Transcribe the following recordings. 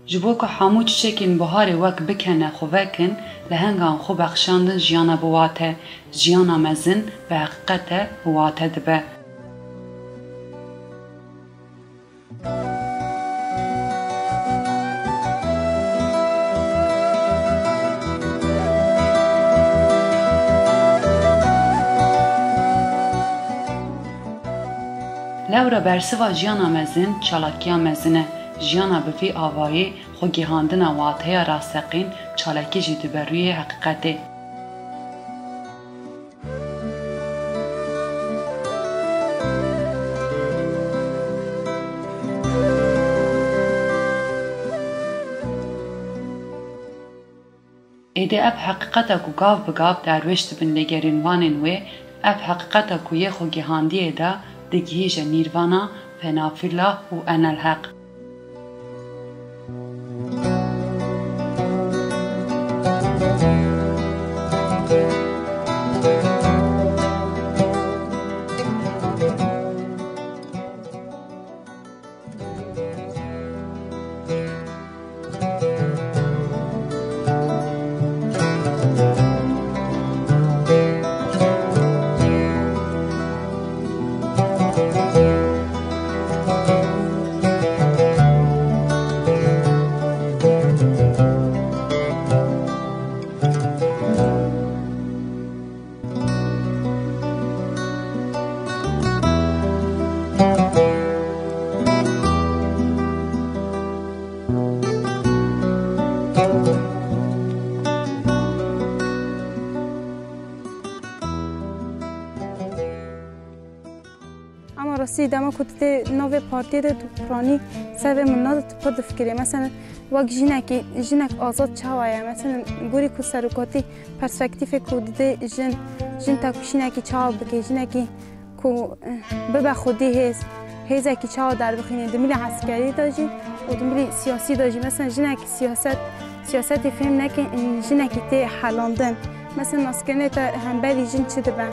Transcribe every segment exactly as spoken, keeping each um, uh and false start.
Ji bo ku hemû çiçekên biharê wek bikene xwe vekin, lehengan xwe bexşandin jiyana bi wate, jiyana mezin bi heqîqete bi wate dibe. Lewra bersiva jiyana mezin, çalakiya mezin e. Jiyana bi vî avayî, xwegihandina wateya rasteqîn, çalakî jî dibe rûyê heqîqetê. Êdî ev heqîqeta ku gav bi gav derwêş dibin lêgerînvanên wê, ev heqîqeta ku yê xwegihandiyê de digihîje nîrvana, fena fî llah û enel heq. Ama rastî dema ku tu tê navê partiyê de tu piranî ser vê min nade tu pir difikirî. Mesela wek jinekî, jinek azad çawa ye? Mesela gorî ku serokatî perspektîfê ku didê jin, jin tekoşînekî çawa bike, jinekî ku, eh, bibe xwedî hêz, hêzekî çawa derbixîne di milî eskerî de jî û di milî siyasî de jî. Mesela jinek siyaset, siyasetê fêm neke, eh, jinekî tê helandin. Mesela naskirinê te hemberî jin çi dibe?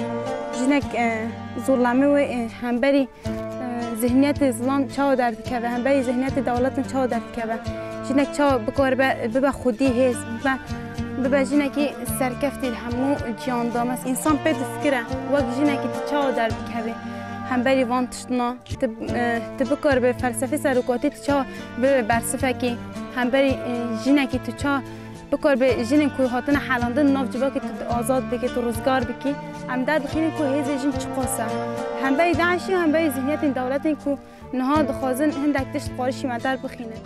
Jinek, eh, zorlame wê, eh, hemberî, eh, zihniyetê zilam çawa derdikeve, hemberî zihniyetê dewletin çawa derdikeve? Jinek çawa bikaribe bibe xwedî hêz, bibe, bibe jinekî serkeftî li hemû ciyan de? Mes-, însan pê difikire, wek jinekî tu çawa derdikevî hemberî van tiştna? Tu, eh, tu bikaribe felsefê serokatî tu çawa bibe bersifekî hemberî, eh, jinekî tu çawa bikaribe jinên ku hatine helandin nav civakê tu azad bikî, tu rizgar bikî? Em derdixînin ku hêzê jin çiqas e. Hemberî DAIŞ'ê, hemberî zihniyetên dewletên ku niha dixwazin hindek tişt xwarişî me derbixînin.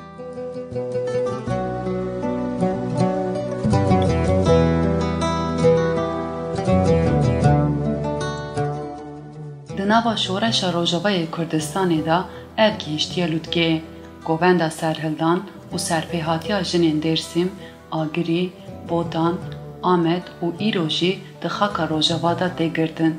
Di nava şoreşa Rojavayê Kurdistanê de ev gihîştiye lûtkeyê. Govenda serhildan û serpêhatiya jinên Dêrsim, Agirî, Botan, Amed û îro jî di xaka Rojava de tê girtin.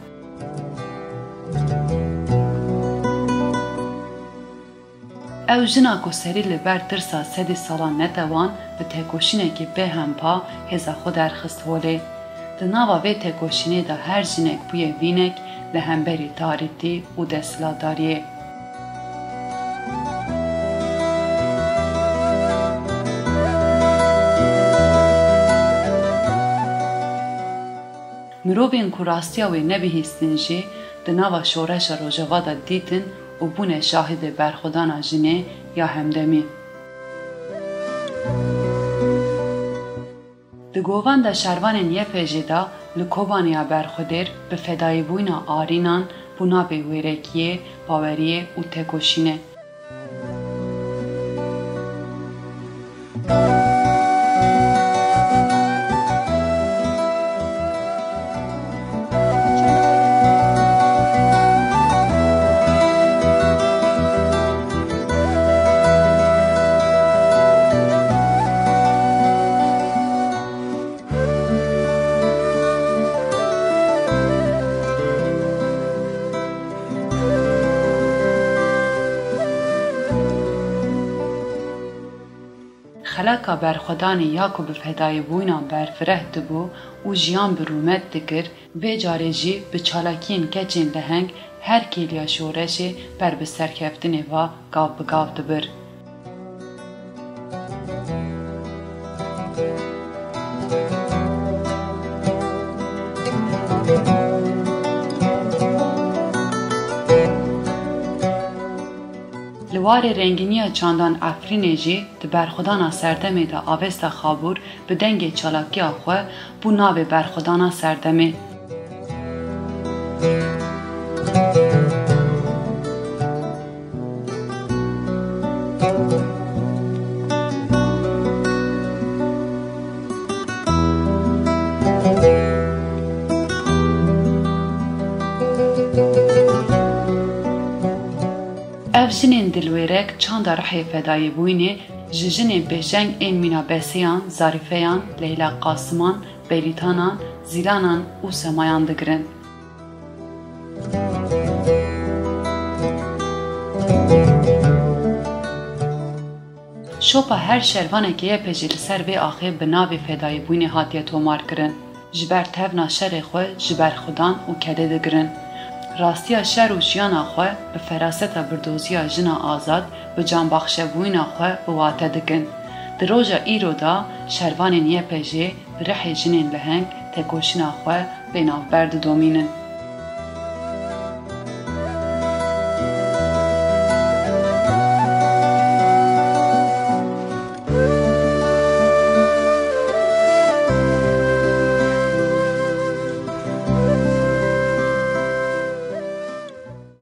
Ew jina ku serî li ber tirsa sedî salan netewan, bi tekoşînekî bêhempa hêza xwe derxist holê. Di nava vê tekoşînê de her jinek bûye vînek li hemberî tarîtî û desthilatdariyê. Mirovên ku rastiya wê nebihîstin jî di nava şoreşa Rojava de dîtin û bûne şahidê berxwedana jinê ya hemdemî. Di govenda şervanên Y P J de li Kobaniya Berxwedêr bi fedayîbûyîna Arînan bû navê wêrekiyê, baweriyê û tekoşînê. Xeleka berxwedanê ya ku bi fedayîbûyîna berfireh dibû û jiyan bi rûmet dikir, vê carê jî bi çalakiyên keçên leheng her kêliya şoreşê ber bi serkeftinê ve gav bi gav dibir. Li warê rengîniya çandan Efrînê jî di berxwedana serdemê de Avesta Xabûr bi dengê çalakiya xwe bû navê berxwedana serdemê. Ev jinên dilwêrek çanda rihê fedayîbûyînê ji jinên pêşeng ên Mîna Beseyan, Zarîfeyan, Leyla Qasiman, Berîtanan, Zîlanan û Semayan digirin. Şopa her şervanekê Y P G li ser vê axê bi navê fedayîbûyînê hatiye tomarkirin. Ji ber tevna şerê xwe ji berxwedan û kedê digirin. Rastiya şer û jiyana xwe bi feraseta birdoziya jina azad, bi canbaxşebûyîna xwe bi wate dikin. Di roja îro de şervanên Y P G bi rihê jinên leheng tekoşîna xwe bê navber didomînin.